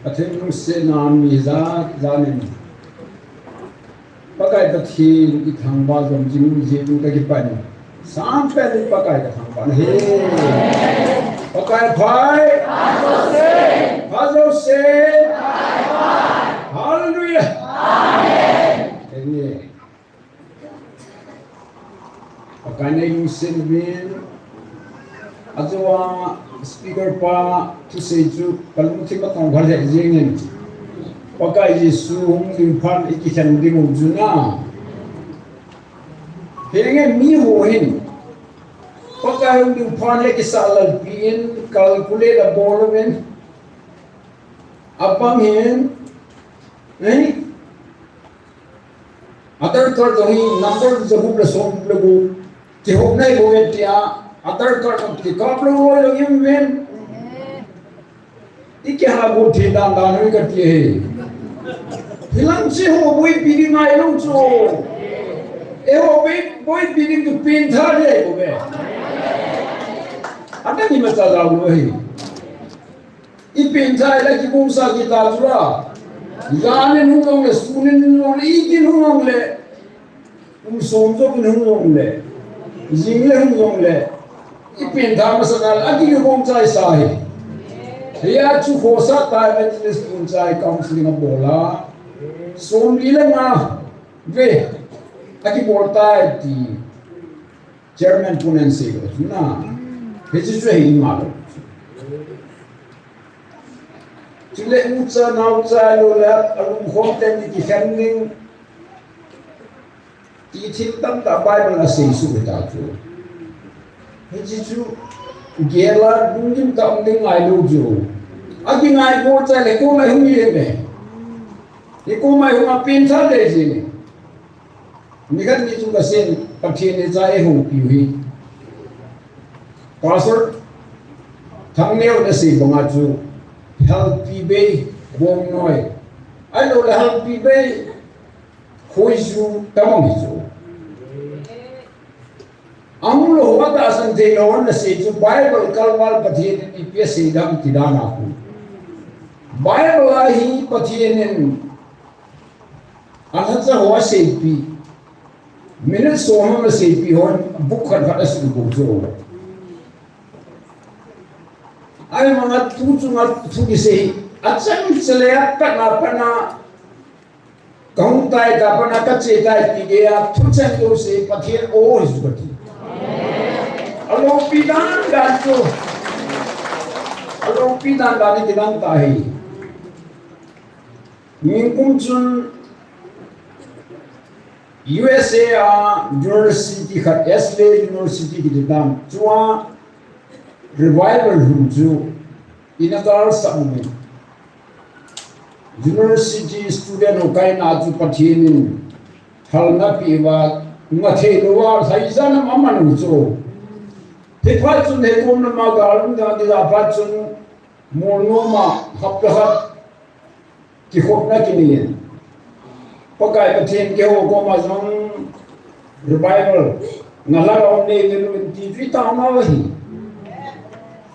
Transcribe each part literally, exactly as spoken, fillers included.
Pathen lungsetna mi ja, janin Pakai Pathen i thangvah jom jing jeh in ka kipah in. Sang pen in Pakai ka thangvah na ahi. Pakai phat. Phat jouse. Hallelujah. Amen. Pakai nei lungset uvin. Ajo a speaker pa thusei chu ka lungthim a tong kha lheh jeng in. Pakai Jesu hung ding phat i kikhen ding u chu na. Henge mi ho hin Pakai hung ding phat le kisah lalpi in calculate a bol uvin. Abang hin, eh? Aadhaar card jong hi number jagup le somgup le gup kihop nai bou ve tia, Aadhaar card jong kikap lou loi jong i um uvin. I kiha got thei dan dan u kati ahi. Hilang chi ho boipi ding ngai lou chu. Eiho boi, boipi ding chu pengtha ding ahi bou ve. Adang imacha jao lou ahi. I pengtha le kibungsa kita chu la. Jan in hung jong le, sun in hung jong le, i kin hung jong le. Um som jong in hung jong le. Jing le hung jong le. I pengtha masa na le, a kibungsa sa hi. Hia chu khosa ta evangelist bungsa counseling a bol a. Som li le nga ve. A kibol ta ti. Chairman pun an sei ko chu na. Hiche chu hi ma lo. Chule ucha naocha lo le alung khom ten ni kikhen ding. Ti thil tamtah Bible a sei suh ta chu. Hiche chu gel a lungkim tah um ding ngai lou chu. A kingai bol chai le koima hung hi le me. Hi koima hung a pengtha le ji ni. Nikhat ni chu kasei in, Pathen in cha eihoupi u hi. Pastor Thangneo in asei banga chu, Halpibe, Bongnoi. Ahilou le Halpibe, Khoiju, tabang hi chu. Ahung lou ho atahsan thei lou ana sei chu Bible kalval Pathen in ipi asei dam ti dan a khu. Bible a hi Pathen in alhacha ho aseipi. Minute som ho aseipi hon book khat khat asuhbou chu. Ahivanga tu chunga thu kisei hi. Achang chale apatna patna. Kahung tai, kapatna kache tai ti geiya, thucheng jouse Pathen o hi chu kati. Aloupi dan dan chu. Aloupi dan dan hi kidan tahi. Ningkum chun U S A a university khat, Esalen University kiti dan. Chua revival hung chu. Ina kal sah umin. University student ho kaina chu Pathen in thalna peuva, ngathei louva, lhaijan a aman u chu. Hiphat chun hekom lama gal um dan ding a phat chun, Molnom a hapta khat kikhopna kinei in. Pakai Pathen keiho koma jong revival nalhah a um nei le lou in ti chu i taona u ahi.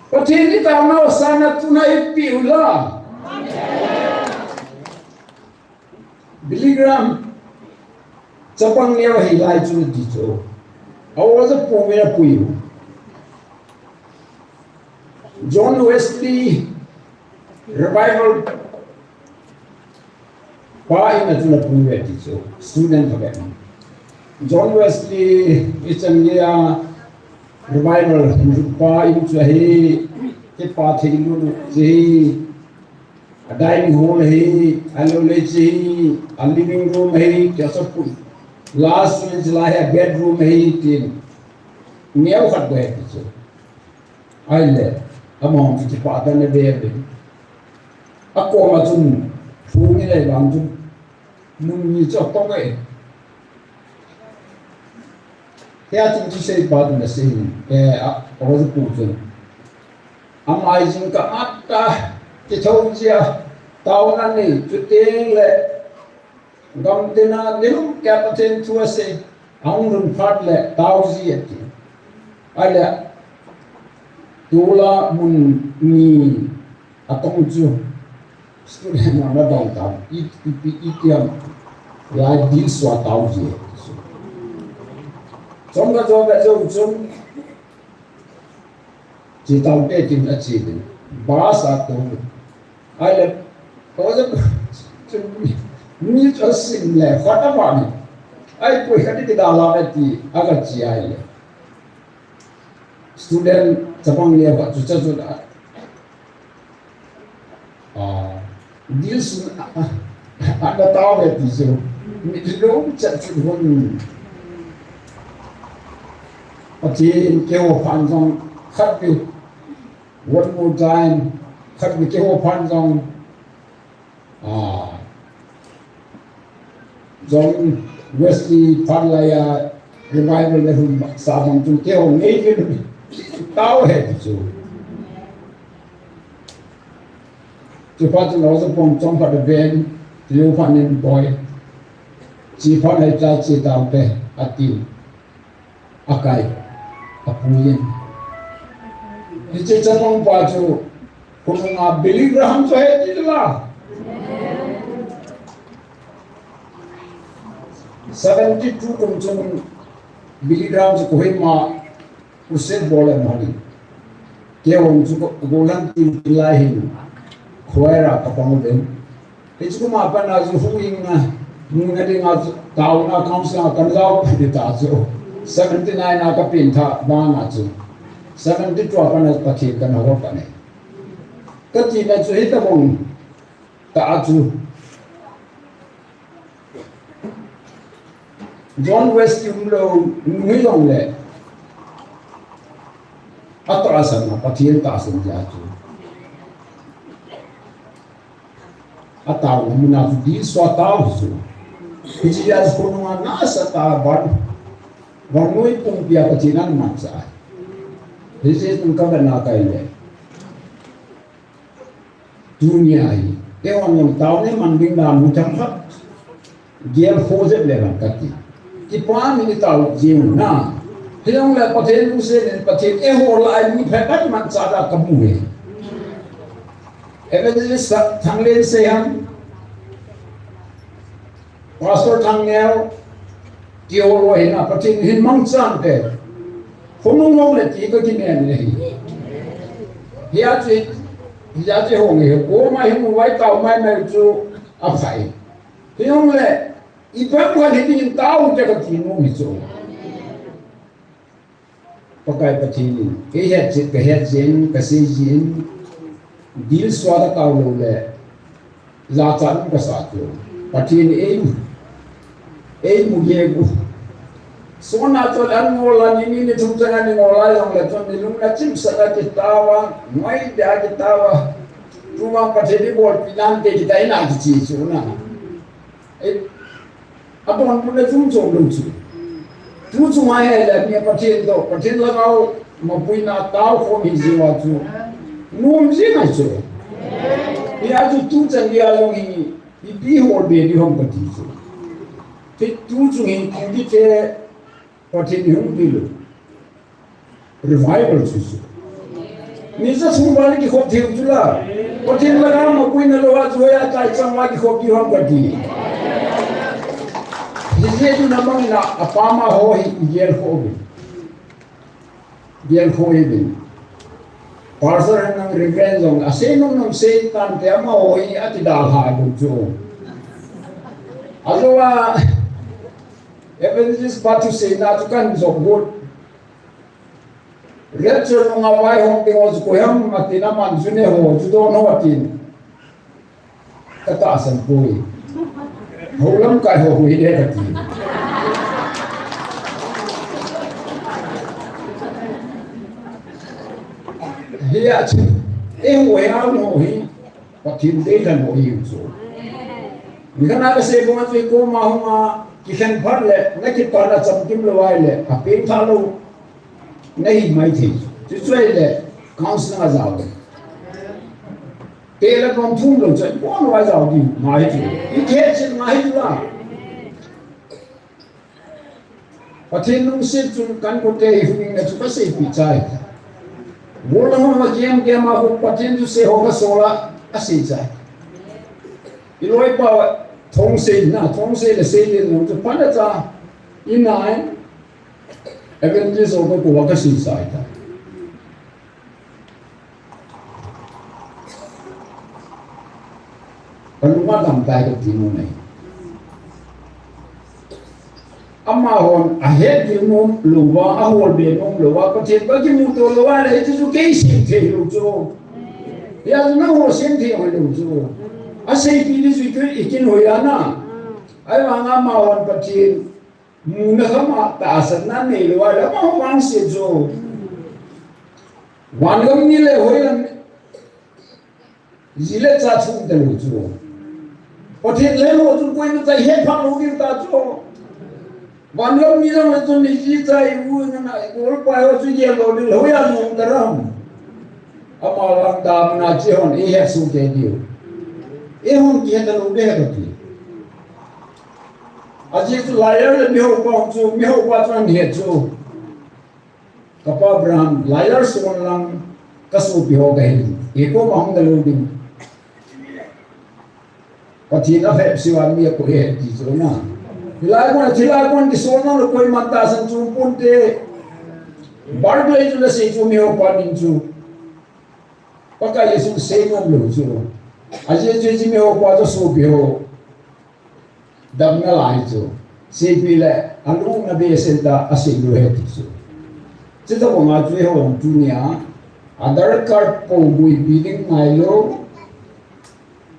Pathen i taona u sanga tuna i peh u la. Billy Graham chapang neo ahi lai chu ti chu. A oja pu min a pui u. John Wesley Revival pa in a chun a pui ve ti chu, student kha ve. John Wesley i chan geiya revival pa in chu ahi, kipa thei lou chu ahi, a dining hall ahi, a lou le chu ahi, a living room ahi, kisa pui. Last room chu lai a bedroom ahi tin. Neo khat ve ti chu. Ahile, amahon chu kipah tah in ave uve. Akoma chun, phung in alei vang chun, mun ni chu atong e. Hia chun chu seipa chun asei in, eh, a, oja pu chun. Amai jingkah a tah, kithou jia, taona nei, chuteng le, Gamtina nilum keh a Pathen thu asei, ahung lhun phat le tao ji ati. Ahile, tula mun ni atong chu, Student na na dong ta. I, i, i, i tiam. Lai dil sua tau ji. Chom ka jo ka jo chom. Chi tau te tin a chi din. Ba sa to. Ai le. Ko ja. Mi cho sim le. Khata ba ni. Ai poi khati ki da la ti. Aga chi ai le. Student chapang le ba chu cha chu da. Ah, dil sun, ah, ah, ana tau ve ti chu. Mi lom chat chu hon. Pathen keiho phan jong khat pi. One more time. Khat pi keiho phan jong. Ah. Jong Wesley phan laiya revival le hun sa bang chu keiho ngei ve. Tau ve ti chu. Chu pa chu lo sa pom chong phat ven, chu phat nin boi. Chi phat hai cha chi tau te, a ti. A kai. A pui in. Hiche chapang pa chu, khonunga Billy Graham chu he ti la. Seventy-two kum chun Billy Graham chu Kohima Crusade bol a um ahi. Keiho chu ko, ko lang tin tin lai hin. Choir a ka pang u den. Hichu kum a pat na chu hu ing na, mu na ding a chu, taona council a kan jao pa di ta chu. Seventy-nine a ka pin tha bang a chu. Seventy-two a pat na Pathen kan hou pa ne. Ka ti na chu hi ta bong ta a chu. John Wesley um lou, um hi jong le. A tahsan a, Pathen tahsan jeh a chu. A taona mun a chu dil sua tau chu. Hiche a chu khonunga nasa tah a van. Vannoi pumpi a Pathen in aman cha. Hiche tun ka ga na kai le. Tunia hi, eiho jong taona man ding dan mu thang khat. Gel kho jep le lang kati. Kipa min i tao jing na. Hijongle Pathen lungset in Pathen eiho lai mi phabep man cha da ka mu e. Evangelist Thanglen Seham. Pastor Thangneo, ti ho lo hin a Pathen hin mangchan te. Khonung ngong le ti ka kinem le hi. Hia chu, hia chu hong hi, ko mai hung vai tao mai mai chu a phai. Hijongle, i pa ko hi tin tao te ka ti nom hi chu. Pakai Pathen in, kei het chet, ka het jeng, ka sei jin, dil sua ka tao lou le, jachat um ka sa chu. Pathen in ei, ei mu ye gu. Sona chu an ngol a ni, ni, ni thum chang a ni ngol a jong le chun ni lung na chim sa ka ti tawa, ngoi dia ki tawa. Tu vang Pathen in bol pi nan te ki tai na ki chi chu na. Ei, Abon pun le chom chom lou chu. Tu chu mai he le mi Pathen toh, Pathen lhagao mapuina tao khom hi jeh a chu. Nom jing ahi chu. Hia chu tu chan dia jong hi, ipi hol be di ham kati chu. Ti tu chu hi, tu di te Pathen hung di lou. Revival chu chu. Mi ja sung vale kikhop thei u chu la. Pathen lhagao mapuina lou a chu hoiya chai chang va kikhop diu ham kati. Hijeh chun amang in a, apam a ho hi igel kho uvin. Gel kho uvin. Pastor hen nang Reverend jong asei nom nom sei tante amaho hi ati dalha lou chu. Ajou a Evangelist pa thuseina chu kan jop got. Rapture nunga vaihom ding ho chu koi ham atin, aman chu ne ho chu don ho atin. Ka tahsan poi. Hou lamkai ho hui de kati. Hia chu, eh, hou hia ho hi. Pathen deilhen ho hi chu. Nikhat a kasei bang chu koma hung a, kikhen phat le, na kipana chamkim lou ahile, apeng tha lou. Na hi mai thei. Chuchu ahile, council a jao le. Te le kong thum lou chu, kong lou a jao di, ngai chu. I khe chin ngai chu la. Pathen lungset chun kan kote hi hung na chu kaseipi chai. Gollhang ho jem jem a ho Pathen thusei ho kasol a, asei chai. Iloi pa thong sei na, thong sei le sei le nung chu pana cha. Inai. Evangelist o ko ko ka sei sai ta. Kalunga dam tai ka ti nu nei. Amahon ahet ding nom louva, ahol be nom louva, Pathen kakimuto louva le, hichu chu kei sem thei lou chu. Hia chu nangho sem thei lou chu. Asei pi ni chu ikin hoi ana. Ahivanga amahon Pathen muna khama tahsanna nei louva le, amaho vangset chu. Vangam ni le hoilam Ji le cha thum talou chu. Pathen le lo chu koima cha he pha lou ding ta chu. Vangam ni jong le chu ni ji cha i u na na i kol pa ho chu ye lo ni lo ya nung ta ram. Ama vang ta na chi hon i he su ke diu. I hon ki he talou be ka ti. Aji chu liar le miho pa chu, miho pa chu an he chu. Kapa Abraham, liar son lang kasopi ho kahi. Eko ma hung dalou ding. Pathen a phep siwa mi ko he ti chu na. Hilai kon, hilai kon kison na lo koi man tahsan chu ponte. Bar do chu la sei chu miho pa min chu. Pakai Jesu sei nom lou chu. Aji chu ji miho pa chu sopi ho. Damna lai chu. Seipi le, alung na be sel ta, asei lou he ti chu. Chita ko nga chu ho tunia. Aadhaar card po bui bi ding ngai lou.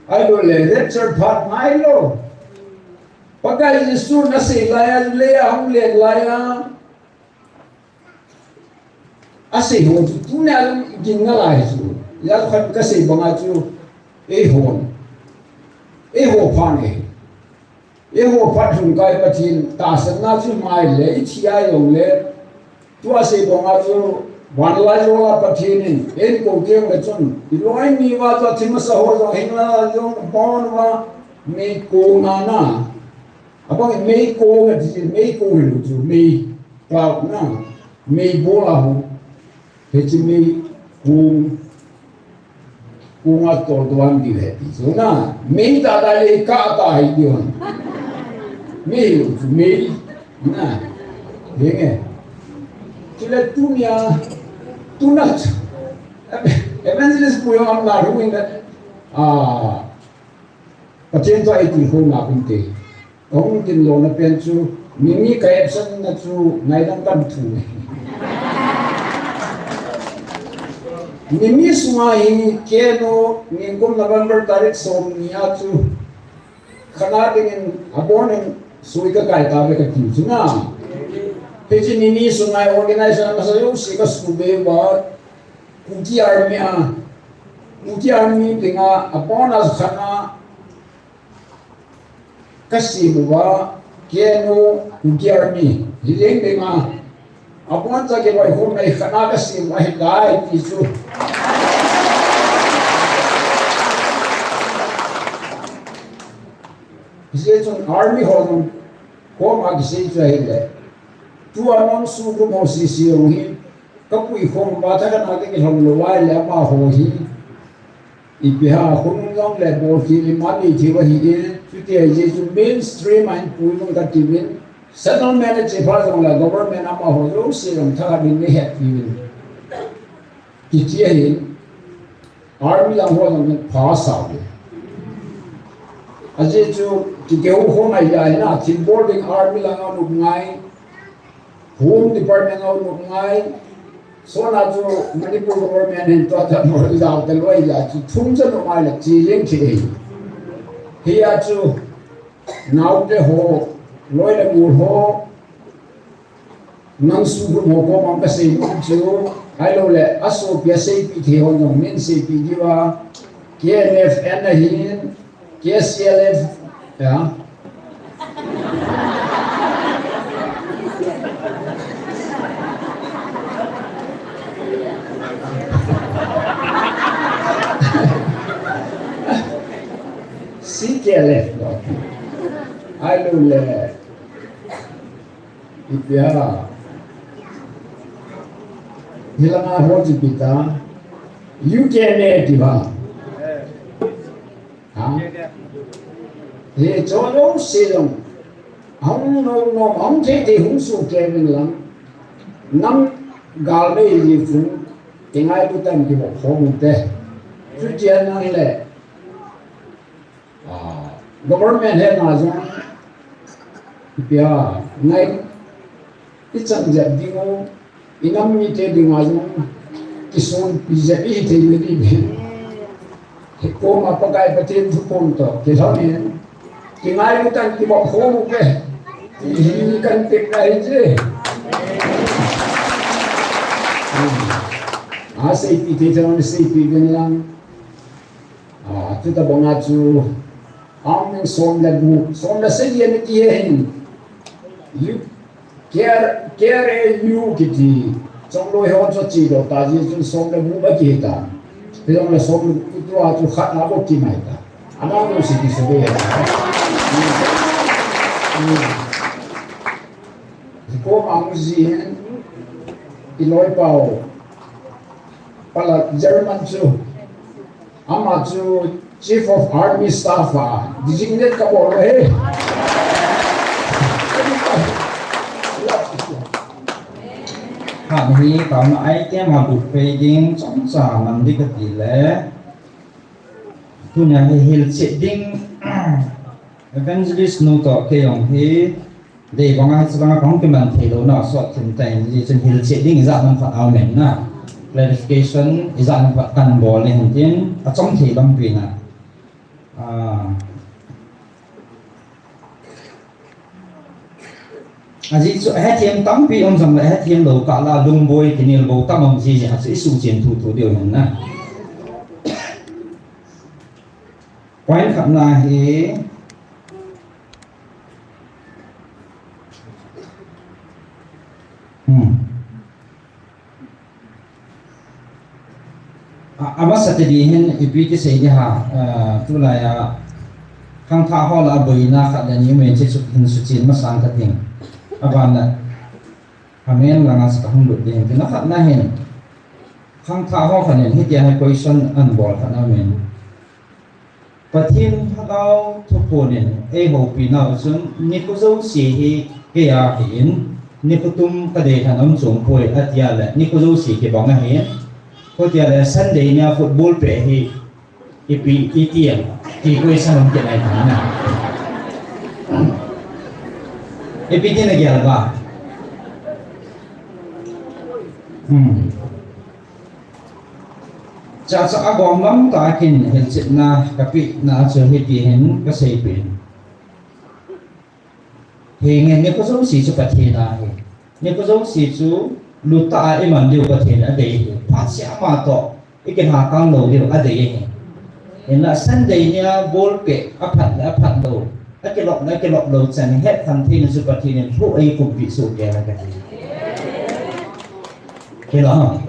Ahilou le, rapture phat ngai lou. Pakai Jesu na sei laiya, le a hung le laiya. Asei ho chu, tunia jong i gin nalai chu. Hia khat kasei banga chu, eihon. Eiho phat e. Eiho phat lhung kai Pathen, tahsanna chu mai le, i thi a jong le. Tua sei banga chu, vanlai jola Pathen in, eiko keng le chun, i loi ni va chu, thi masa ho jong, hing la jong, bon va, meiko na na. Abang meiko na ti, meiko hilou chu, mei. Cloud na, mei bol a hu, hiche mei kung, kung a tol tuan di he ti. So na, mei ta ta le ka ta hi di hon. Mei lo chu mei, na, henge. Chule tunia, tuna chu, Evangelist Pu jong am na hu in da, ah, Pathen toh eiti ho na kun te. Kahung tin lona pen chu, mi mi ka absent na chu ngaidam kan thu. Mi mi sunga hi keno, nikum November tarik som ni a chu, khana dingin abon in sui ka kai ta ve ka ti chu na. Hiche mi mi sunga organization a masa jouse ka su be ba, Kuki Army a, Kuki Army dinga, abon a khana, Ka sem uva, K N O, Kuki Army, hi leng leng a, abon cha kiloikhomna i khat a ka sem u ahitai ti chu. Hijeh chun Army ho jong, koma kisei chu ahile. Tua non su group ho sese jong hi, Ka puikhom uva, thakhat a ka kilhon lou uva ahile amaho hi. Ipi ham, khonung jong le bolkhel ima nei thei u ahi e, chuti ahijeh chun mainstream a hin pui uvin kati uvin. Settlement a che pha jong le government amaho jouse jong thakhat in nei hetpi uvin. Kiti ahin. Army lang ho jong pha sao le. Ajeh chu kikeu ho ngai lai na, thil bol ding army lang a nop ngai. Home Department a nop ngai. Sona chu Manipur government hin tua ta mo jao ta loi ya chu thum cha nop ngai le chi ling chi ei. Hia chu naote ho, loi le gol ho, Nang su group ho koma ka sei nom chu, ahilou le, asopi a seipi thei ho jong min seipi diu a, K N F N ahin, K C L F, ya. C K L F, ahilou le, Ipi ham. Hilanga ho chu ipi ta. U K M A ti ba. Ha? Hiche jouse jong, ahung nom nom, ahung thei thei hung sohkei uvin lang, nam galvei ji chun, kingailu tah in kivop khom ute. Chuti ahile, ah, government hena jong, ipi a, ngai, ichan jep ding u, inam mite dinga jong kisonpi jep ihi thei le ding. Hikoma Pakai Pathen thuphon toh kilhon in, kingailu tah in kivop khom uve, ti hi kahin tepna ahi je. Aseipi thei thei seipeh uvin lang. Ah, chuti banga chu, amin som le gup, som le sagi ana ti ahin. Lu, K R, K R A U kiti, chongloi ho chu chedoh ta ji chun som le gup akihi ta. Hijongle som le gup tua chu khat a bou kimai ta. Amanu si ti su be. Ko mang ji hin, i loipa u, pala German chu, ama chu Chief of Army Staff a, designate kabol uve. Khat hi, taona item a buk pei ding, chomcha man ding kati le. Tunia hi hilchet ding, Evangelist nu toh kei jong hi, dei banga hiche banga kahung kiman thei louna asot thim tan, hijeh chun hilchet ding ijat ham khat aumin na. Clarification ijat ham khat kahin bol in tin, achom thei lampi na. Ah. Ajeh chu ahethem tampi um jongle ahethem lou kah la lungboi kinel bou tam um jeh jeh a chu isuhchen thuthu diu hin na. Point khatna hi, hmm. A, amasa teni hin ipi kisei ding ham, ah, tulai a khangthah ho lah a boina khat le ni um in, hiche chu hin suchen masang kate. Aban le, amen langa chu kahung lut ding. Tina khatna hin, khangthah ho khat in hitia hi question ahin bol khat aumin. Pathen Lhagao thuphon in eihoupi nau chun, nikho jouse hi kei a hi in, nikho tum kadei lhan aum chom poi, ati a le, nikho jouse kibang ahi in, kho tia le, Sunday nia football pet hi, ipi, iti em, ti question aum kit nai ta na. Ipi ti na gel ba? Hmm. Chacha agom lam tah in hilchetna kapehna chu hiti hin kaseipeh in. Henge, nikho jouse chu Pathen a ahi. Nikho jouse chu lutah a iman diu Pathen adei ahi. Phatseh ama toh ikilhakang lou diu adei ahi. Hinla Sunday nia ball pet aphat le aphat lou, akilop le akilop lou chan hetkhen theina chu Pathen in lhuh a eikumpi soh kei a kahi. Hilou ham?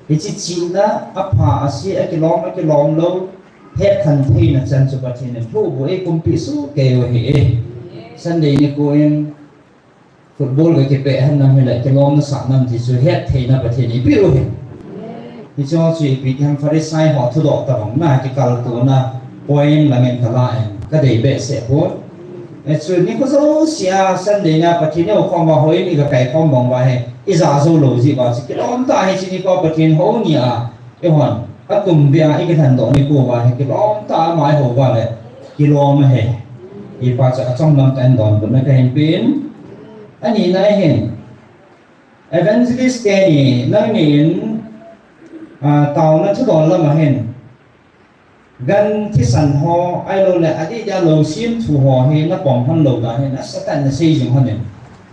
Hiche chihna apha ase, akilom, akilom lou, hetkhen theina chan chu Pathen in lhuh bou eikumpi soh kei u ahi. Sunday nikho in football kakipet hen nam hile, kilomna sah nam ti chu hettheina Pathen in eipeh u ahi. Hiche chu ipi ti ham, Pharisee ho thudoh tabang na kikaltona point langin kala in, kadei behseh pon. Hichu nikho jouse a Sunday nia Pathen in eikhom uva, houin in ikakaikhom bang uva hi, ija jou lou jeh uva chu kilom tah a hiche nikho Pathen hou nia eihon akum beh a ikilhendoh nikho uva hi kilom tah a ama eihou uva le kilom ahi. Hipa chu achom lam tah in donbutna kahin pen. Anina hin, evangelist teni, nangni in, ah, taona thudol lam a hin, gan thisan ho, ahilouleh adeh dia lou semthu ho hi napom lhon lou dan hi nasatah in nasei jing lhon in.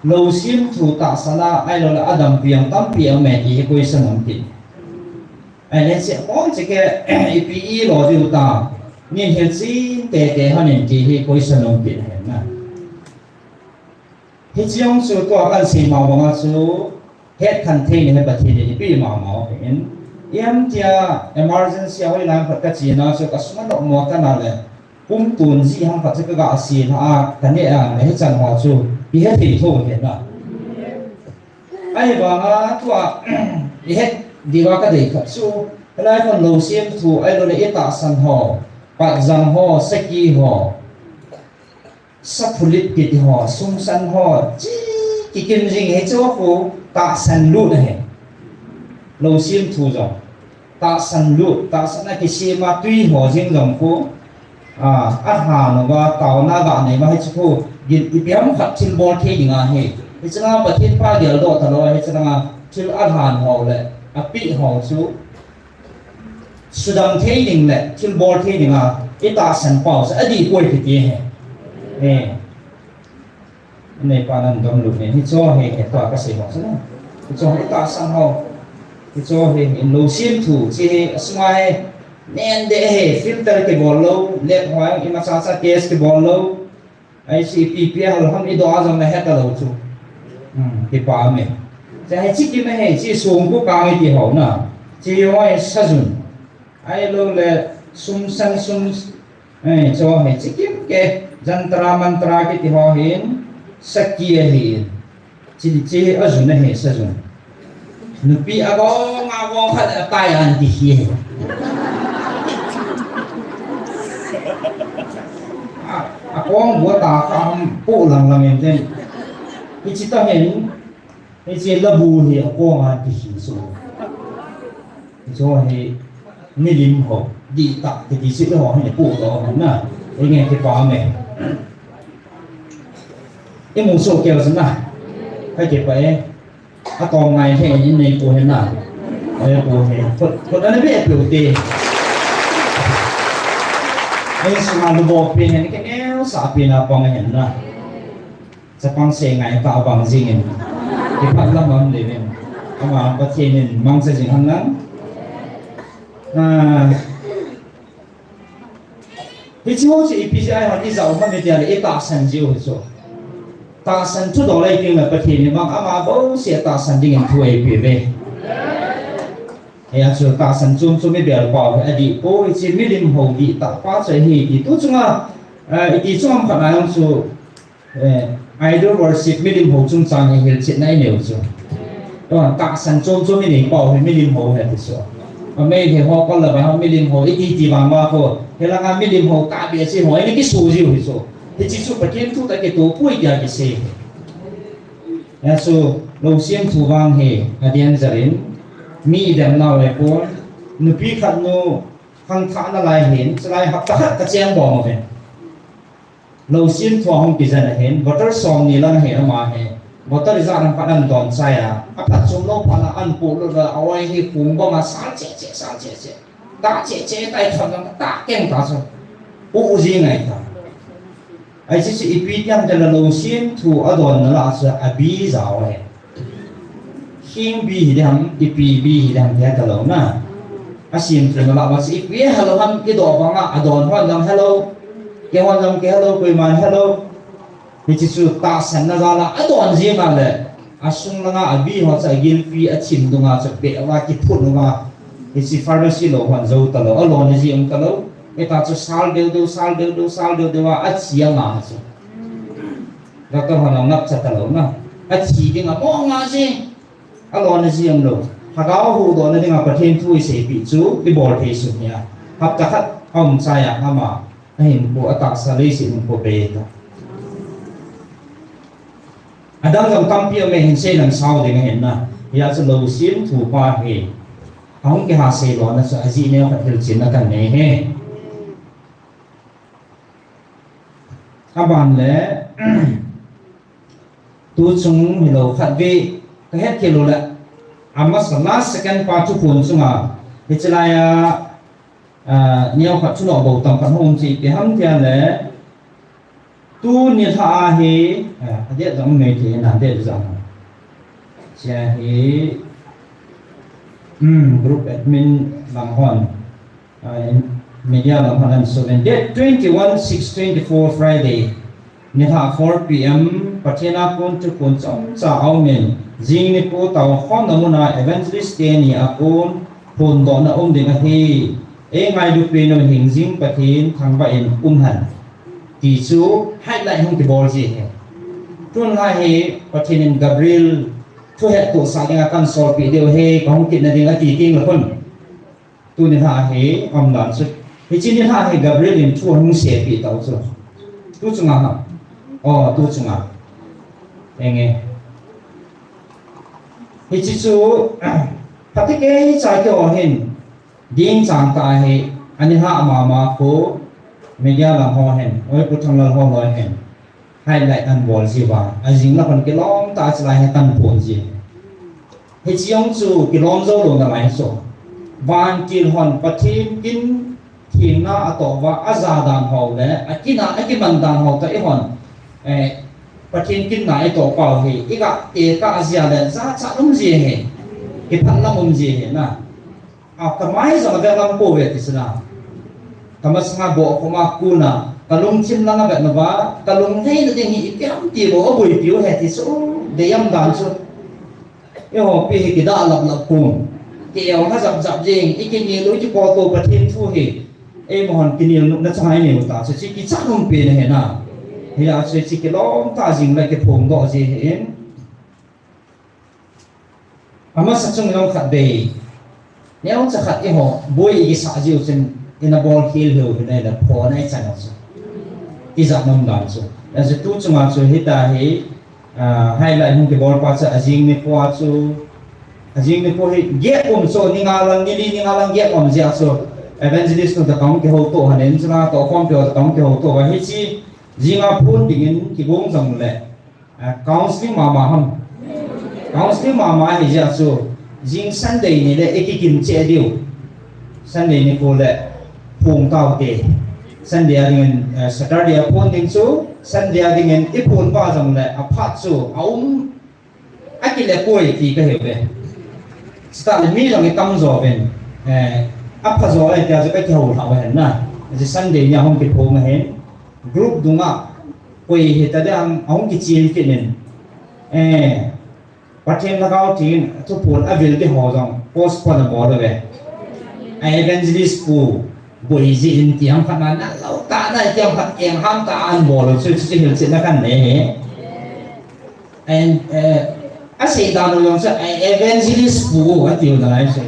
Lou semthu tahsan a, ahilouleh adampi jong tampi aume ti hi question aum kit. Ahile hiche bou chu kei, ipi ilo diu tam, nin hilchen teitei lhon in ti hi question aum kit ahi na. Hiche jong chu tua kahin sei ma banga chu, hetkhen theina hi Pathen in eipeh mama u ahi in. Ijemtia emergency a hoilang khat kachena chu kasung a nopmo tana le, pumtun jeh ham khat chu kaga selha a, kaneh a le hichan ho chu ihet thei thou ahi na. Ahivanga tua ihet diuva kadei khat chu, hilai khon lou semthu ahilouleh itahsan ho, patjang ho, saki ho, Saphulit kiti ho, sumsan ho, chi kikim jing hi chu khu tahsan lut ahi. Lou sim thu jong. Tahsan lut, tahsan a kisima tui ho jing jong khu, a, a ha no va, tao na ga nei va hi chu khu, gin ipi ham khat thil bol thei ding ahi. Hi chu na Pathen pa gel do ta lo, hi chu na thil a han ho le, a pi ho chu. Sudam thei ding le, thil bol thei ding a, i tahsan pau sa, a di koi kiti he. Eh. Nei pa nan dom lu ne, hi cho he, he pa ka sei ho sa na. Hi cho he tahsan ho. Hi cho he, in lou sim thu, chi he, a suma he, nen de he, filter ke bol lo, lep ho, i ma cha cha test ke bol lo. Ai si pi pi hal ham i do a jong na het a lo chu. Hmm, kipa me. Cha he chi ki me he, chi sung ku ka ngai ti ho na. Chi yo ai sa jun. Ai lo le sum san sum, ai cho he chi kim ke jantra mantra kiti ho hin, sakhi ahin. Chi, chi a jun ahi sa jun. Nupi a gong, a gong khat a tai an ti hi. A, a gong bu ta kha am pu lang lang en ten. Hi chi ta hen. Hi chi la bu hi a gong an ti hi so. Hi cho hi milim ho. Di ta ti ti si ho hi pu lo na. Hi nge kipa me. I mu so ke sa na. Hai kipa e. A tawm ngai he in nei pu he na. Ei pu he. Khut, khut ana be pu te. Ei suma lu bo pi he ni ke neu sa pi na pang he na. Sa pang se ngai ta bang jing in. Ki phat lam am le men. Ama Pathen in mang sa jing hang lang. Ah. Hi chi ho chi ipi jeh a i hon i jao man i tia le i tahsan jiu hi chu. Tahsan thu dol ei ting le Pathen in mang ama bou sia tahsan ding in thu ei pe ve. Hia chu tahsan chom chom i bel pau hi a di po hi chi milim ho di ta pa chu hi ti tu chunga, eh, i ti chunga khat na chu Eh, idol worship milim ho chungchang hi hilchetna i neu chu. Don tahsan chom chom i nei pau hi milim ho hi ti chu. A mei he ho kol la ba ho milim ho i ti ti vang va ko. He langa milim ho ta be si ho i ni ki su jiu hi chu. Hi chi chu Pathen thu ta ke to pui tia ki se. Ya chu lou sim thu vang hi a dian jarin mi i dem nau le pon nupi khat nu khang tha na lai hin chalai hap ta khat ka cheng bom ave. Lou sim thu a hung kijen ahin, bottle som ni lang ahi ama hi. Bottle ijat ham khat an don chai a. A phat chom lou phat a an pu lou la, a oi hi khum bang a sal che che, sal che che. Ta che che, tai thon lang ta keng ta chu. U u ji ngai ta. Ai chi chi ipi tiam te la lou sim thu a don na la chu a bi jao ahi. Hing bi hi ding ham, ipi bi hi ding ham, tia ta lo na. A sim chu na la ma si ipi hello ham, i do bang a, a don hon jong hello. Ke hon jong ke hello, koiman hello. Hi chi chu tahsan na jal a, a don jing a le. A sung langa a bi ho cha gilpi a chim dunga cha pe va ki phut va. Hi chi pharmacy lo hon jo ta lo, a lo ni jing ta lo. Hi ta chu sal deu deu, sal deu deu, sal deu deu a, a chi a nga chu. Doctor hon a ngap cha ta lo na. A thi ding a mo nga ji. A lo na ji am lo. Lhagao huhdoh na ding a Pathen thu i seipi chu i bol thei sun hi a. Hapta khat a um chai a ama a hin pu a taksa lei si um pu pe ta. A dang jong tampi a me hin sei lang sao ding a hin na. Hi a chu lo sim thu pa hi. A hung kiha sei lo na chu a ji neo khat hilchin na kan nei he. A ban le, tu chung hi lo khat ve, ka het kei lo le, a masa last second pa thuphon chunga, hi chi lai a, a, neo khat thuno bo tam khat hung chi ti ham tia le, tu ni lha a hi, a, a det jong me ti na det jong. Chia hi, hmm, group admin lam hon. Ai, media lam hon an so ven. Date twenty-one six twenty-four Friday. Nilhah four P M Pathen a kon thuphon chomcha a um in. Jing nikho tao khomna mun a evangelist teni a kon phondohna um ding ahi. Ei ngailu pen u hingjing Pathen thangvah in um hen. Ti chu highlight hung kibol ji ahi. Tun lai hi Pathen in Gabriel thuhettohsah ding a kan solpeh diu ahi, ka hung kitna ding a ti teng le khun. Tuni lha hi, um dan chu. Hiche ni lha hi Gabriel in thu hung seipeh tau chu. Tu chunga ha. Oh, tu chunga. Enge. Hichi chu, phatecha keiho hin, ding chang tah hi, ani ha mama khu, media lang ho hin, oi Pu Thanglal ho loi hin, highlight anabol jiuva, ajing la hon kilom tah chulai hi kaphon ji. Hichi jong chu kilom jou lou nalai chu. Vantil hon Pathen kin thengna atoh uva, aja dan ho le, akina, akiman dan ho toh eihon, eh, Pathen kinna itoh pau hi, iga tekah jia le, jachat um ji hi, kiphat lam um ji hi na. A, kamai jong avet lam pouve ti chu na. Kamasanga bohkhom a kona, kalungthim lang avet nauva, kalung neina ding hi ipi ham tilou, aboipiu ahi ti chu, deium dan chu. Eiho pi hi kidah lap lap pon. Ki-el ha jap jap jeng, ikinel u, ikipotdoh u Pathen thu hi. Eima hon kinel nopna chang anei u ta, chu chu kichat umpen ahi na. Hia chu chu kilom tah jing le kiphongdoh ji ahin. Amasa chung jong khatvei. Neocha khat eiho, boi ikisah jiu chun, ina bol khel hiu hi nai le phone a ichan u chu. Ijat nom dan chu. Ajeh chu tu chunga chu hitia hi, ah, highlight hung kibol pa chu, ajing nikho a chu, ajing nikho hi gap um chu, ni nga lang, ni li, ni nga lang gap um jeh a chu, evangelist nu toh kahung kihouto u ahin, chuna toh khom kihou, toh kahung kihouto u ahi, hichi, jinga phone dingin kigong jong le, ah, counseling mama ham. Counseling mama ahi jeh a chu, jing Sunday ni le ikikin cheh diu. Sunday nikho le phong taute. Sunday a dingin, eh, Saturday a phong ding chu, Sunday a dingin iphon uva jong le aphat chu aum, akile poi ti kahiuve. Chutah le mi jong itam jo uvin, eh, apha jo ahi tia chu kakihou lhah u ahin na. Ajeh Sunday ni a hung kiphong ahin. Group dunga koi hita ding ham, ahung kichen kit in. Eh, Pathen Lhagao Theng in thuphon avil ding ho jong postpone abol uve. A evangelist pu boi jeh in ti ham khat na, nalou tah na ti ham khat keng ham tah a anabol u chu, chu chu hilchetna kanei e. And, eh, asei dan u jong chu, a evangelist pu atiu nalai chu.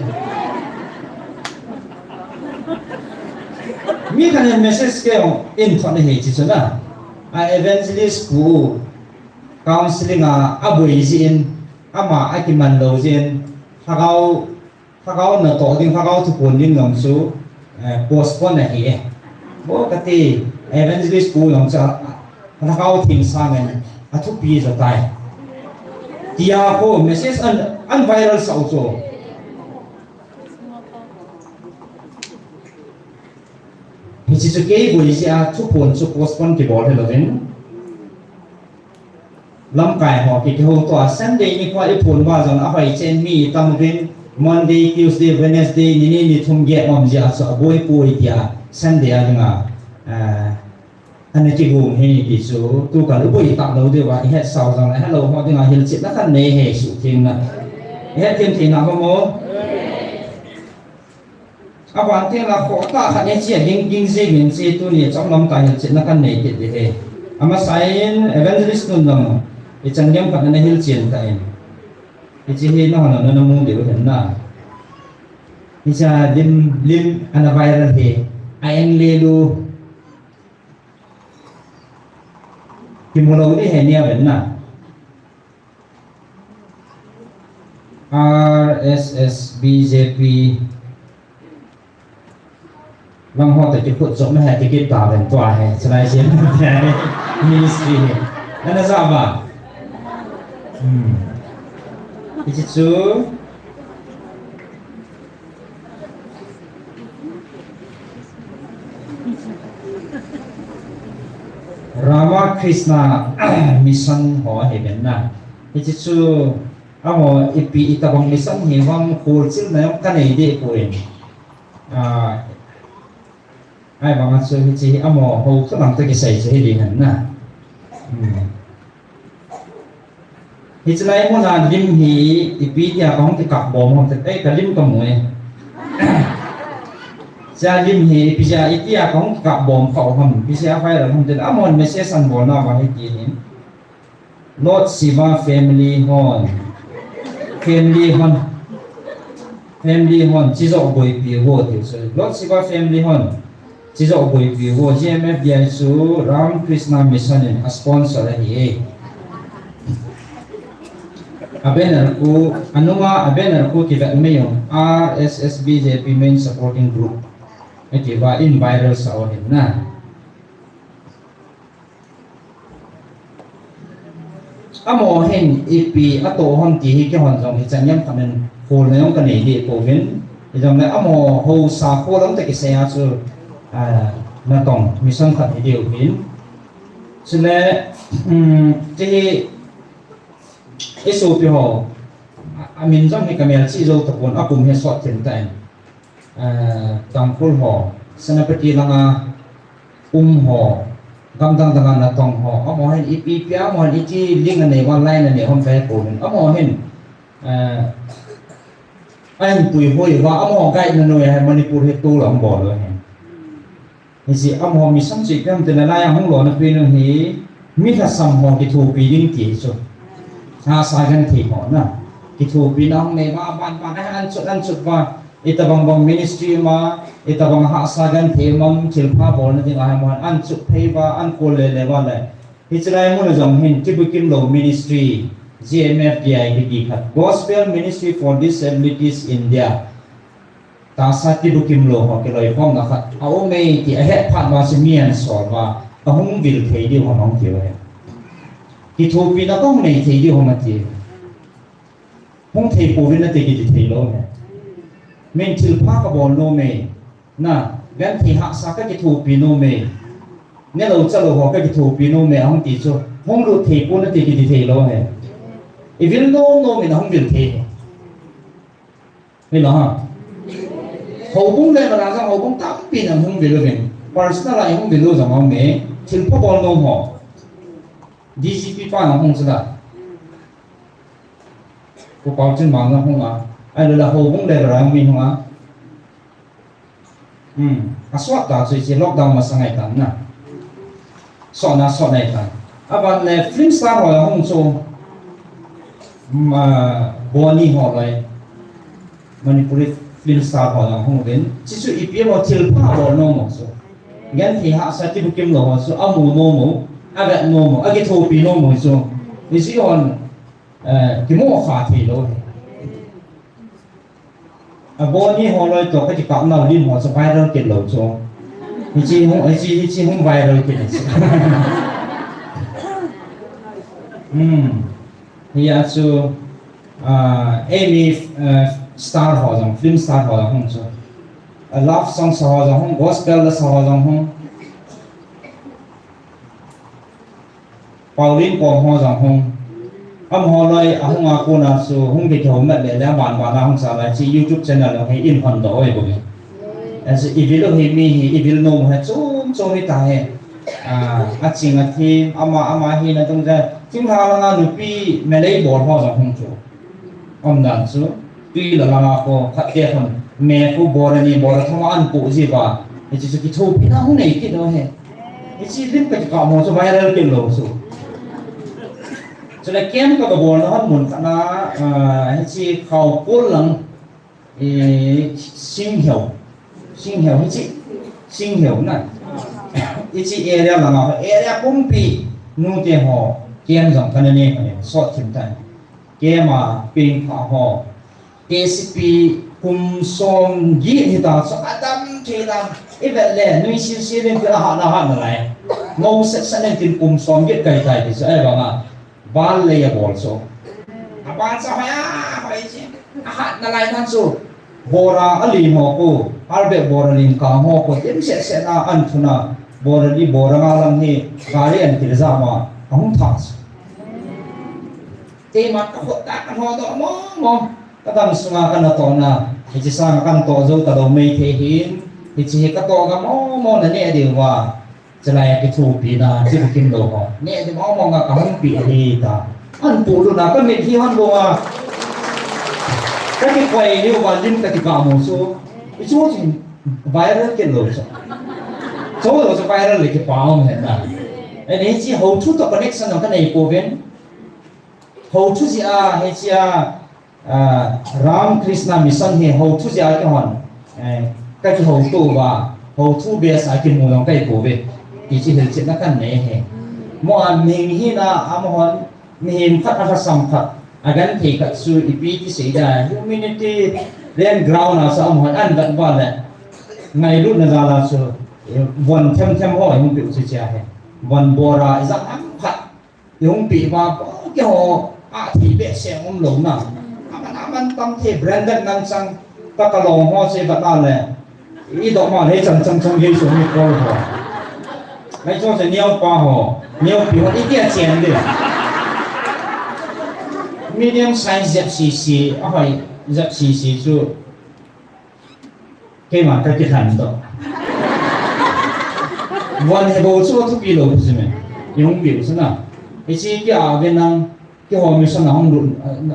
Mi khat in message keiho in thot ahi hichi chu na. A evangelist pu counseling a aboi jeh in, ama akiman lou jeh in, lhagao, lhagao natoh ding, lhagao thuphon ding jong chu, eh, postpone ahi e. Bou kati, evangelist pu jong chu, lhagao theng sangin athupi jo tai. Tia khu message an, an viral sah u chu. Hichi chu kei boi jeh a thuphon chu postpone kibol hilouvin. Lamkai ho ki, kihouto a Sunday nikho a iphon uva jong ahoi chen mi itam uvin, Monday, Tuesday, Wednesday, ni ni ni thum gap um jeh a chu aboipoi tia Sunday a dinga, ah, ana kigong hi ti chu, tukal u boi talou diuva, ihetsa u jong le, helou ho dinga hilchetna kanei e, suhthengna. Ihet them thei na ham o. Aban teng le khoh tah khat hiche a ging ging jing in hiche tuni chomlam tah hilchetna kanei kit ding ahi. Amasan evangelist nun jong ichan gei khat ana hilchen tan. Hiche hi nahon nana mu diu ahin na. Hiche a lim, lim ana viral hi. A eng le lu. Kimu lou ding ahi neo ahin na. R S S B J P lang ho toh kikhut chom ahi, kikit tauvin tua hi, chulai chen ministry hi. Ana ja uva. Hmm. Hiche chu Ramakrishna Mission ho ahi uvin na. Hiche chu amaho ipi itobang mission hi vang kholchilna jong kanei deh poi. Ah, ahivang a chu hiche hi amaho houthulna toh kisai chu hiding ahin na. Hmm. Hiche lai muna lim hi ipi tia kahung kikap bom ham te, ei, ka lim kamu e. Hiche lim hi ipi tia, itia kahung kikap bom kha u ham, ipi tia viral ham te, amahon message ana bolna uva hiti hin. Lord Shiva family hon. Family hon. Family hon, chi joh boipi uvo tiu chu. Lord Shiva family hon. Chijoh boipi ho, G M F D I chu Ram Krishna Mission in a sponsor ahi e. A banner khu, anunga a banner khu kivet mai um, R S S B J P Main Supporting Group. Ati va in viral sa o hin na. Amaho hin ipi atoh ham ti hi keihon jong hichan gei khat in kholna jong kanei deh pouvin. Hijongle amaho haosa kho lam tah kisei a chu, ah, natong mission khat hi diu hin. Chule, um, hiche hi isopi ho, a, amin jong hi kamelchih jou tapon, akum hi sot thim tan. Eh, Tangkhul ho, Senapati langa um ho, gam dang danga natong ho, amaho hin ipi ipi a, amaho hin iti link anei uva, line anei ham kahe pouvin. Amaho hin, eh, ahin puihoi uva, amaho guide na noiya hi Manipur hi tol a um bol lou ahi. Hiche amaho mission chu ipi ham itile, laiya hung lona pen u hi, mi lhasam ho kithopi ding ti chu. Hahsa genthei ho na. Kithopina hung nei uva, aban ban a hin an chut an chut uva. Itobang bang ministry ma, itobang hahsa genthei ma, thilpha bolna dinga hi amaho hin an chut phei uva, an kol le le uva le. Hiche lai mun a jong hin, Tibukimlou Ministry, G M F D I kiti khat, Gospel Ministry for Disabilities India. Tahsa Tibukimlou ho kiloikhomna khat aum e ti ahet phat uva chu mi ahin sol uva, ahung vil thei diu ham ahung ti uve. Kithopina kahung nei thei diu ham ati. Hung thei pouvin nati kiti thei lou ahi. Min thilpha kabol nom e. Na, genthei hahsa kakithopi nom e. Nelou chalou ho kakithopi nom e, ahung ti chu. Hung lut thei pon nati kiti thei lou ahi. Ivil nom nom in ahung vil thei ahi. Hilou ham. Houbung le vana jong houbung tampi in ahung vil uvin. Personal a ihung vil u jong aume. Thilpha bol nom ho. D G P pa in ahung chu la. Pu Paochunmang jong hung a. Ahilou le houbung le vana mi hung a. Hmm. Asot ta chu hiche lockdown masang ahitan na. Sot na sot ahitan. Aban le film star ho jong hung chu. Ma, Boni ho loi. Manipuri film star ho jong hung uvin. Hichu ipi mo thilpha bol nom mo chu. Genthei hahsa Tibukimlou ho chu amu nom mo, avet nom mo, akithopi nom mo chu. Hichu hon, eh, kimu kha thei lou ahi. A Boni ho loi toh kakikap nau lim ho chu viral kit lou chu. Hiche hung, hiche, hiche hung viral kit hiche. Hmm. Hia chu, ah, Amy, eh, star ho jong, film star ho jong hung chu. A love song sa ho jong hung, gospel la sa ho jong hung. Pauline Kom ho jong hung. Amaho loi ahung a kona chu hung kithou met le le aban ban a hung sa lai chu YouTube channel jong hi in hon doh oi bou. As ivil u hi mi hi, ivil nom hi chom chom hi ta hi. Ah, aching athem, ama, ama hina dungjuia. Thinglhang langa nupi melei bol ho jong hung chu. Umdan chu, tui la langa kho, khat te khun, me khu bora ni, bora thum a an pu ji uva. Hiche chu kithopina hung nei kit u ahi. Hiche lim kakikap mo chu viral kit lou chu. Chule kem ka, kabolna hon mun khat na, ah, hiche Khaokol lang, eh, Singheu. Singheu hiche, Singheu na. Hiche area langa, area pumpi, nute ho, kem jong kana ne, kana sot thim tan. Kem a peng pha ho. K C P kum som get hita chu adam thei dan. Ivet le, nuisil sil in tin ahat na hat nalai. Ngou set set in tin kum som get kai tai ti chu, ahivanga. Bal lei abol chu. Abal chu hoi a, hoi chu. Ahat nalai nan chu. Bora alim ho khu. Arbet bora lim kang ho khu. Tin set set na an thuna. Bora li bora nga lang hi. Gari an kil ja ma. Ahung tha chu. Keima ka khut tah ka lhodoh mong mong. Ka dam sunga ka natohna, hiche sanga ka natoh jou talou maithei hin, hiche hi ka toh gam mong mong na neh diu va. Chulai a kithopina, Tibukimlou ho. Neh diu mong mong a ka hung peh ahi ta. An puh luna ka mit hi hon lou a. Ka kikoi diu va lim ka kikah mo chu. Hichu chu viral kit lou chu. Chu lou chu viral le kipa um hen na. Ani hiche ho chu toh connection ka nei pouvin. Ho thu jeh a, hiche a, ah, Ram Krishna Mission hi ho thu jeh a keihon, eh, ka kihouto uva, Hou thu bia sa kimu jong kai pouve. Ti chu hilchetna kanei ahi. Mo a mihing hina amahon mihem khat a lhasam khat a genthei khat chu ipi ti sei da, humanitarian ground a chu amahon ahin vet uva le ngailutna jal a chu von themthem ho ihung peh u chu tia ahi. Von bor a ijat ham khat ihung peh uva, keiho a thi behseh umlou na. Aman aman tam thei branded nang chang ka kalong ho chu ivet na le. Idoh ma le chan chang chang gei chu mi kol ho. Lai chu chu neopa ho, neopi ho itia chen di. Medium size jep sisi, ahoi jep sisi chu. Keima kakikhen doh. Von he bou chu athupi lou chu me. Ihung peh u chu na. Hiche kia ve nang, keiho mission a hung lut,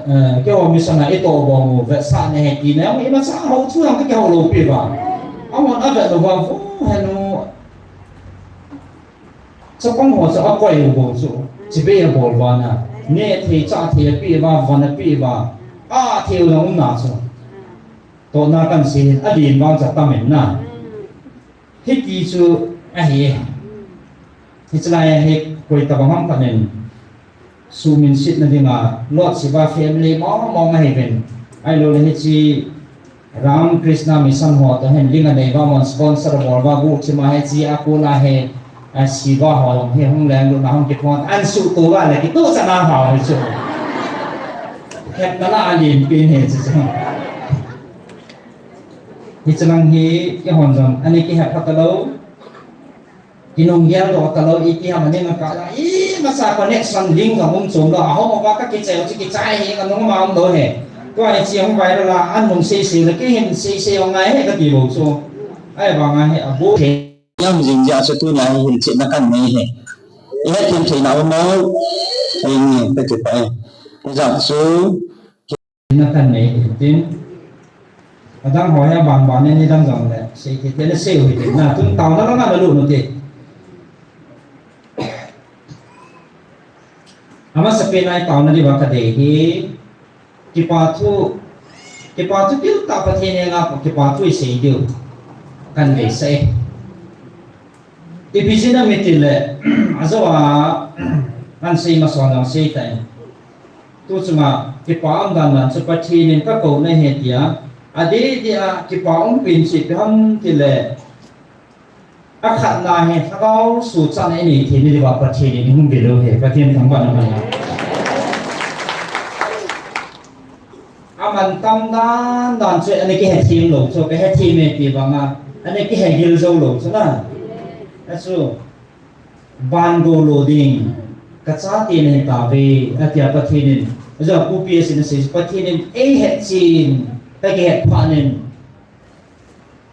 eh, keiho mission a itoh bou mu vetsahna ahi tina. Imacha hou thu jong kakihou lou pi uva. Amahon avet uva vo henu. Chapang ho chu akoi u bou chu. Chibai abol uva na. Neh thei chah thei apeh uva, von apeh uva. Athei u jong umna chu. Tohna kan sei hin, alen vang cha tam in na. Hiti chu ahi. Hiche lai a hi koi tabang ham khat in suhminsetna dinga, Lord Shiva family mong mong ahi uvin. Ahilou le hiche Ram Krishna Mission ho toh hin link anei uva, amahon sponsor abol uva, guhthim a hiche a kona hi, a, Shiva ho jong hi hung lenglut na hung kiphong, ahin suhto uva le kitoh chan a hao hi chu. Hetna la alen pen hi chu chu. Hiche lang hi keihon jong ana kihet pha talou. Kinung gel doh talou, iti ham aning a kah a, imacha connection link jong um chom lou, ahom uva kakichai u chu kichai hi, kanung ma um lou hi. Tua hiche hung viral a, anung seisei le, kei hin seisei u ngai hi kati bou chu. Ahivang a hi, abou thei jing jeh a chu tunia hi hilchetna kanei hi. Ihet them theina um lou, ahi nge, kakipah e. Hijeh chun, na kanei hitin. Adang ho hi abang bang in nidang jong le, sei thei thei nasei u hitin. Na, tun taona langa nalut u hite. Amasapen a itaona diuva kadei hi, kipa thu, kipa thu tiltah Pathen henga kipa thu isei diu kadeisah e. Ipi jeh ham itile, ajou a, ahin sei masa jong sei tai. Tu chunga kipa um dan dan chu Pathen in kakouna ahi tia, adeh deh a kipa umpen chu ipi ham itile, akhatna hi lhagao suhchatna inei theina diuva Pathen in eihung vel u ahi, Pathen thangvahna man a. Amantam dan dan chu ana kihethem lou chu, kahethem e ti vanga, ana kihegil jou lou chu na. Achu, vangou lo ding, kachate nahitauve, atia Pathen in, ajou a Pu P S in asei chu, Pathen in eihetchen, kakihet phat in,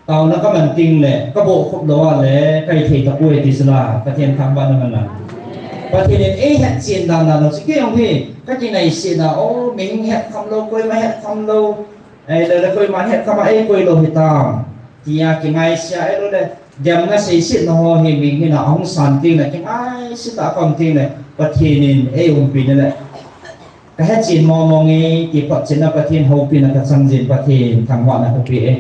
taona kaman tengle, kabohkhup lou a le, kaithei tapoi ti chu la, Pathen thangvahna man a. Pathen in eihetchen dan dan u chu kei jong hi, kakingaisena, o, mihing hetkham lou, koima hetkham lou, ahilou le koiman hetkham a eikoi lou hitam, tia kingaisea, ahilou le, demna seisetna ho hi mihing hina ahung san tengle, kingaise tah a kaum tengle, Pathen in eiumpi nale. Kahetchen mong mong e, ti photchetna Pathen houpina kachang jin Pathen thangvahna kapeh e.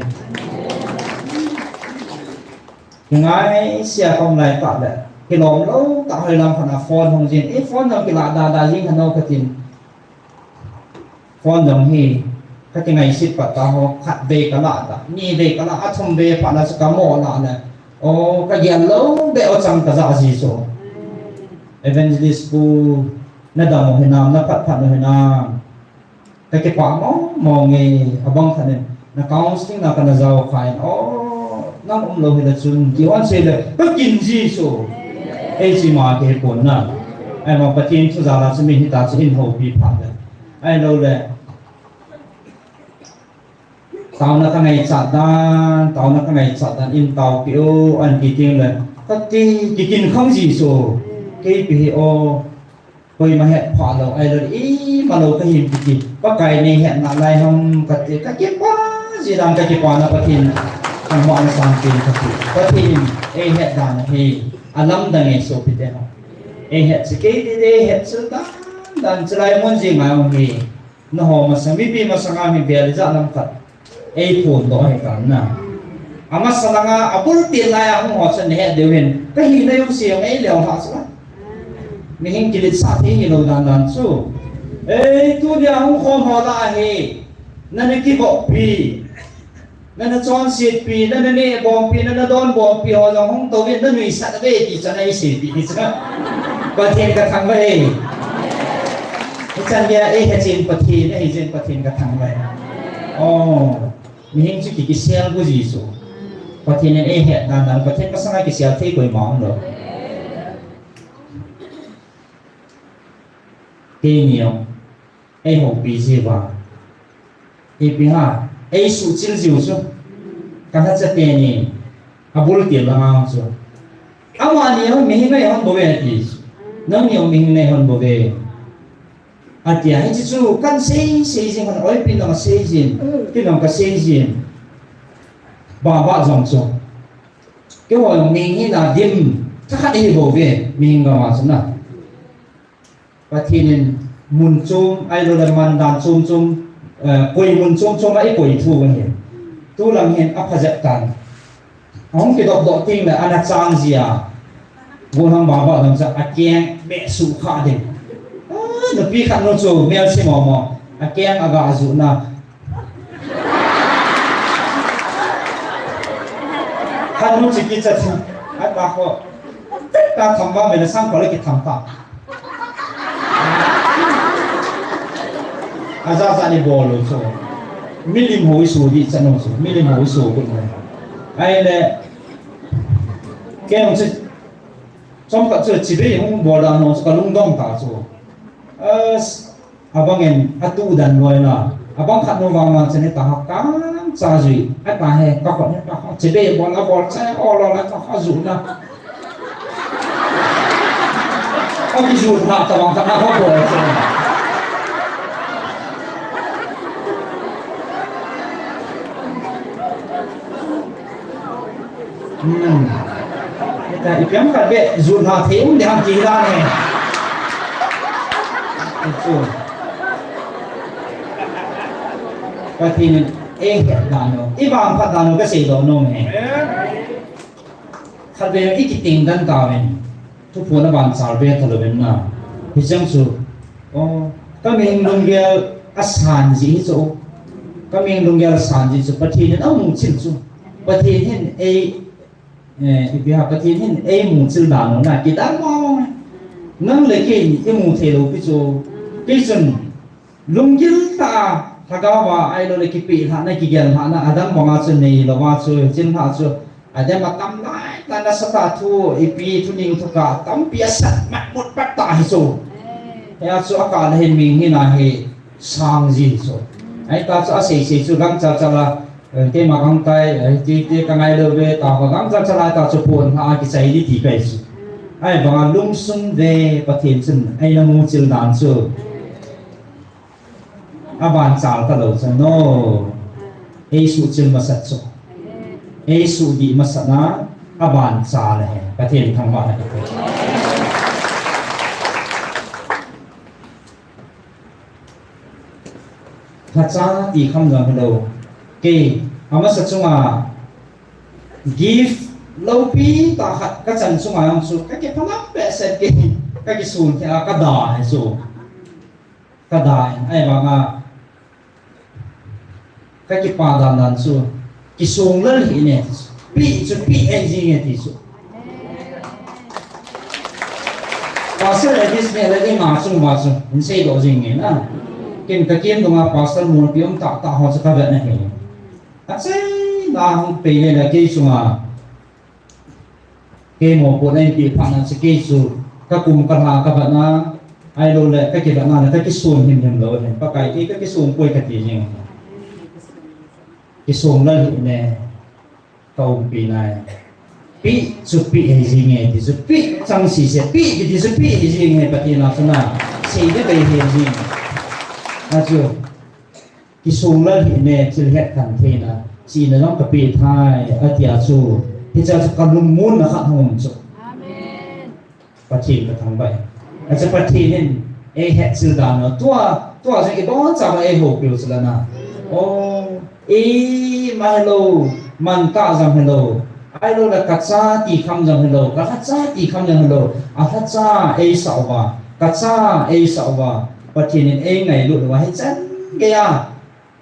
Kingaisea kaum lai tah le, kilom lou tah hoilam khat a phone hung jin, e phone jong kilah da da jing hano katin. Phone jong hi, kakingaiset pat tah ho, khatvei kalah tah, nivei kalah, athumvei phat na chu kamoh lah le. O, kagel lou beh o chang kajah ji chu. Evangelist pu, nadam u hinam, naphat phat u hinam. Kakipah mong mong e, abang khat in, na counseling na kana jao khan, o, nang umlou hile chun, ti hon sei le, kakin ji chu. Ei chi ma kei pon na. Ahivang Pathen thu jal a chu mi hita chu in houpi phat le. Ahilou le. Taona kangaichat dan, taona kangaichat dan, in taopi o, ahin ti tengle, kati, kikin khang ji chu. Keipi hi o, koima hetphah lou, ahilou le, imalou kahi kiti. Pakai neihetna lai ham kati, kakipah ji dan, kakipana Pathen thangvahna sangpen kati. Pathen in eihet dan hi alamdang e sopite ho. Eihet chu kei ding, eihet chu dan dan, chulai mun jing ngai u hi. Nangho masang, mipi masanga mi vel ijat lam khat eiphondoh ahitan na. Amasa langa abul til laiya hung ho chun nahet diu hin. Kahi na jong sei jong eileo lha chu. Mihing kiletsah thei hilou dan dan chu. Ei, tunia hung khom ho lah a hi. Nana kivoppi. Nana chonsetpi, nana neh bompi, nana don bompi ho jong hung touvin, nanuisat uve ti chu ana seipi hi chu. Pathen kathangvah e. Hichan geiya eihechen Pathen, eihechen Pathen kathangvah e. Oh, mihing chu ki, kisel bu ji chu. Pathen in eihet dan dan, Pathen masanga kisel thei koima umlou. Keini jong eihoupi jiuva. Ipi ham, eisuhchil jiu chu. Kalhacha teni, abul til langa chu. Amani jong mihing eihon bouve ati chu. Nangni jong mihing neihon bouve. Atia, hiche chu kasei sei jing hon, oipi nang sei jin, pi nang kasei jin. Baba jong chu. Keiho jong mihing hina dim thakhat ihi bouve, mihing gama chu na. Pathen in mun chom, ahiloule mandan chom chom, eh, koi mun chom chom a ikoi thu ahi. Tulang hin apha jep tan. Ahung kidop doh tengle ana chang jia. Golhang baba dang cha akeng beh suh kha ding. Ah, nupi khat nu chu melse momo. Akeng aga juhna. Khat nu chu kicha chu. Apa ko. Ka thamba mena sang ko le kitham pa. Aja ja ni bol u chu. Milim ho isu di chan u chu. Milim ho isu ku mo. Ahile. Kei jong chu. Chomkhat chu chibai hung bol dan ho chu kalungdong ta chu. As, abang in atu dan loi la. Abang khat nu vang vang chen heta ha kang cha jui. Ata he ka khon heta ha. Chibai bol a bol cha o lo la ka ha ju na. Ka ki ju na ta vang ka na ho bol cha. Hmm. Ita ipiam khat be jun ha thei um de ham ti la ne. Chu. Pathen in eihet dan u, ivangphat dan u kasei doh nom e. Khatvei ikiteng dan tauvin. Thuphon aban chal be talouvin na. Hicheng chu. Oh, ka mihing lunggel asan ji hi chu. Ka mihing lunggel asan ji chu Pathen in amuchil chu. Pathen hin ei, eh, ipi ham Pathen hin eimuchil dan u na kidang mo. Nang le kei imu thei lou pi chu. Kei chun Lunggil tah a, lhagao a, ahiloule kipeh lhahna, kigel lhahna, adang banga chu neilou a chu, chil lhah chu, adem atam lai, tah nasatah thu, ipi thuning thukah, tampi asat, matmut pat tah hi chu. Hia chu akah le hin mihing hina hi, sang ji hi chu. Ahitah chu asei sei chu, gangchal chal a, eh, keima gangtai, eh, ti, ti ka ngailou ve, tah ho gangchal chal a, tah chu pon lhah a kichai di ti kahi chu. Ahivanga lungsun ve, Pathen chun, eina muchil dan chu. Aban chal talou chu no. Eisuhchil masat chu. Eisuhdih masat na aban chal ahi. Pathen thangvahna kati. Lhacha ti kham jong hilou. Kei, amasa chunga gift loupi tah khat kachan chunga jong chu kakiphalam behseh kei. Kakisung thei a kada ahi chu. Kada in, ahivanga, kakipa dan dan chu, kisung lal hih in, peh chu peh ahi jing e ti chu. Pastor Elvis neh le ima chung uva chu, hin seidoh jing in na. Ken kakim dunga Pastor Molpi um tah tah ho chu kavet na ahi. Achaina hung pei le le kei chunga. Kei mopohna eipeh phatna chu kei chu kakum kalha kavetna, ahiloule kakivetna le kakisung himhim lou ahin, Pakai kei kakisung poi kati jing. Kisung lal hih in, kaumpi nai. Peh chu peh ahi jing e ti chu peh chang sese, peh kiti chu peh ahi jing e Pathen a chu na. Sei ding bei ahi jing. Achu. Kisung lal hih in, thil hetkhen theina, chihna jong kapeh thei, atia chu, hichea chu kalungmonna khat hung um chu. Amen. Pathen kathangvah e. Achu Pathen in, eihetchil dan u, tua, tua jong ibonchauva eihoupiu chu la na. O, ima hilou, mantah jong hilou. Ahilou le kacha ti kham jong hilou, kalhacha ti kham jong hilou. Alhacha eisah uva, kacha eisah uva, Pathen in eingailut uva, hichan geiya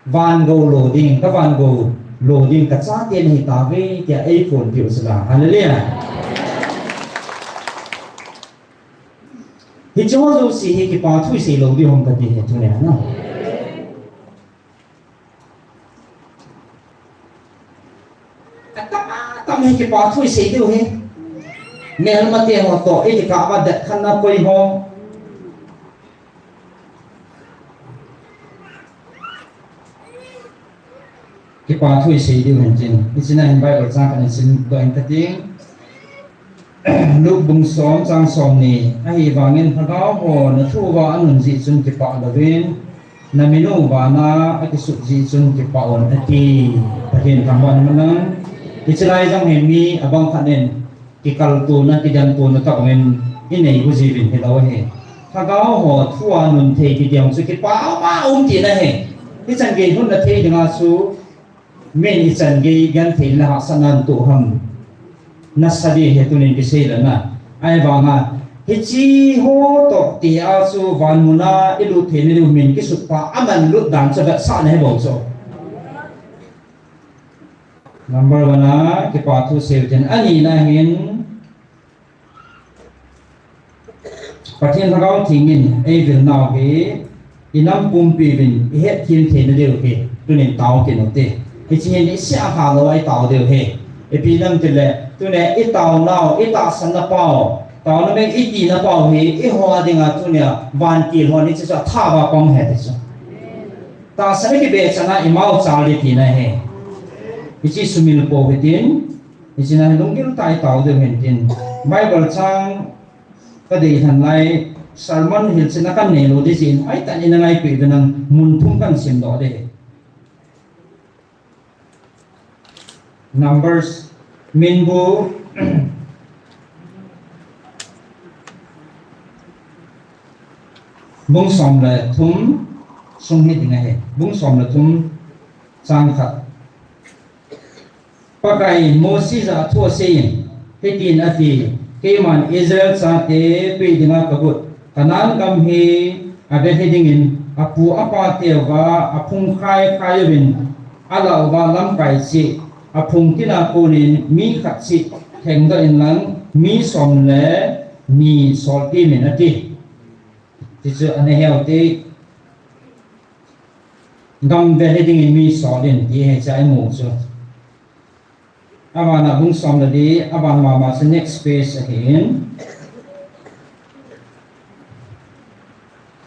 van gou lo ding, kavan gou lo ding, kachate nahi tauve, tia eiphonpeh u chu la. Hallelujah. Hicheho jouse hi kipa thu isei lou ding ham kati hi tunia na. Atam atam hi kipa thu isei diu hi. Melmate ho toh, ikikah uva det khanna koi ho. Kipa thu isei diu hin tin. Hichea hin Bible chang khat simdoh inge kati. Luke bung som chang somni, ahivangin lhagao ho nathu uva anun jeh chun kipah louvin, naminu vana akisut jeh chun kipah un ati. Pathen thangvah in umhen lang. Hiche lai jong hi mi abang khat in kikaltona, kidemtona tobangin inei u jiuvin hilou ahi. Lhagao ho thu a nun thei kiti jong chu kipah a um tina ahi. Hichan gei lhunna thei dinga chu min ichan gei genthei le hahsatna natoh ham, nasa ding ahi tunin kisei lena. Ahivanga hicheho toh tia chu vanmuna ilut theina diu min kisutpa amanlut dan chu vetsahna ahi bou chu. Number one a kipa thu seiu tin, anina hin Pathen Lhagao Theng in eivil nau hi, inam pumpi uvin ihetthem theina diu hi tunin tao kit u hite. Hiche hin isei khalou a itao diu ahi. Ipi ham itile, tunia itao nau, itahsan na pau, taona mei itina pau hi, eiho dinga tunia vantil hon hiche chu athah uva pang ahi ti chu. Tahsan a kibechan a imau chal ding tina ahi. Hiche sumil pou hitin, hichea hin lunggil tah a itao diu ahin tin. Bible chang kadei lhon lai, sermon hilchetna kanei lou ding jeh in, hoitah in nangaipi uvin lang mun thum kahin simdoh ding. Numbers, Minbu, bung som le thum sung hi ding ahi. Bung som le thum chang khat. Pakaiyin Mosi jah a thu aseiyin, hitin ati, Keiman Israel chate peh dinga kagot Canaan gam hi avet hidingin, apu apateuva aphung khaikhai uvin, alah uva lamkai cheh, aphung tina konin mi khat cheh thengdoh inlang, mi som le ni solpeh in ati. Tichu ana heu te, gam vet hidingin mi solin ti hichea imu chu. Abana bung som le li, aban mama chu next page ahin.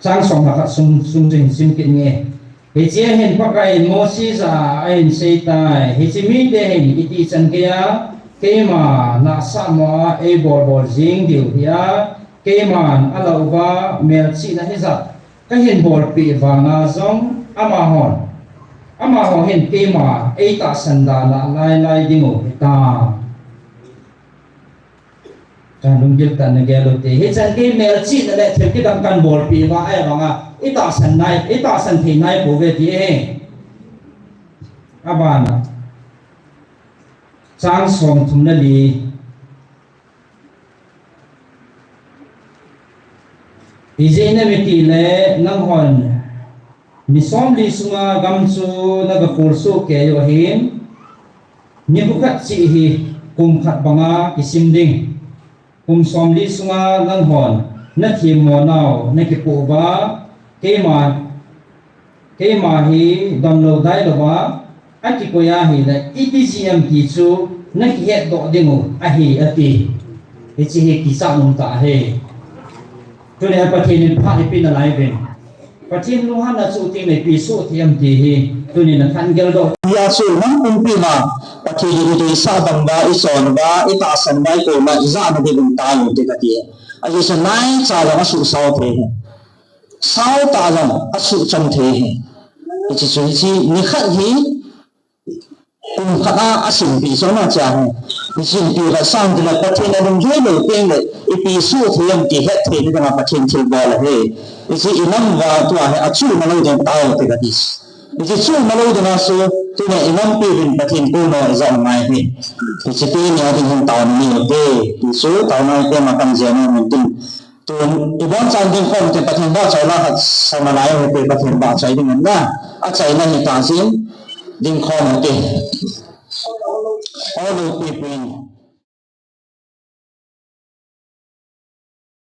Chang som le khat sung, sung chu hin sim kit inge. Hichea hin Pakaiyin Mosi jah a ahin seitai, hiche mite hin iti chan geiya keima nahsah mo a eibolbol jing diu hia, keiman alah uva melchihna hijat kahin bolpeh vanga jong amahon, amaho hin keima eitahsan dan a lailai dingu hitam. Kalunggil tah in nagel u hite. Hichan gei melchihna le thil kidang kahin bolpeh uva ahivanga itahsan nai, itahsan thei naipouve ti ahi. Abana chang som thum le li. Ijeh inem itile nanghon ni somli sunga gam chu nagakhol soh kei u ahin, nikho khat cheh hi kum khat banga kisim ding. Kum somli sunga nanghon nathemmo nau nakipoh uva, keima Keima hi donlou dailouva akikoi ahile, iti jeh ham ti chu nakihetdoh dingu ahi ati. Hiche hi kichat umtah ahi. Tunia Pathen in phat ipi nalai uvin, Pathen lunghanna chu itingle ipi soh thei ham ti hi tunin nahin geldoh. Hijeh chun nam pumpi ma Pathen in ideisah banga ichon uva, itahsan uva, ikouna ijahna diuvin tao ute kati. Ajeh chu naicha jong asuhsao thei ahi. Saotah jong asuhchang thei ahi. Hiche chu hiche nikhat hi kum khat a asinpeh chu ama cha ahi. Hiche ipi khat sang tile Pathen alunggel lou tengle ipi soh thei ham ti hetthei ding dinga Pathen thilbol ahi. Hiche inam uva tua hi achuh nalou ding tao te kati. Hiche chu malou dinga chu, tuni a inampi uvin Pathen koma ijah u ngai hi. Hiche tuni a ding hin taona nei ute, ti chu taona ipi ham kam jeh a nei uvin tin. Tun, ibon chan ding khom te Pathen vahchoi la khat sa nalai ute, Pathen vahchoi ding in na. Achaina hi tah jin, ding khom ute. Aw, lou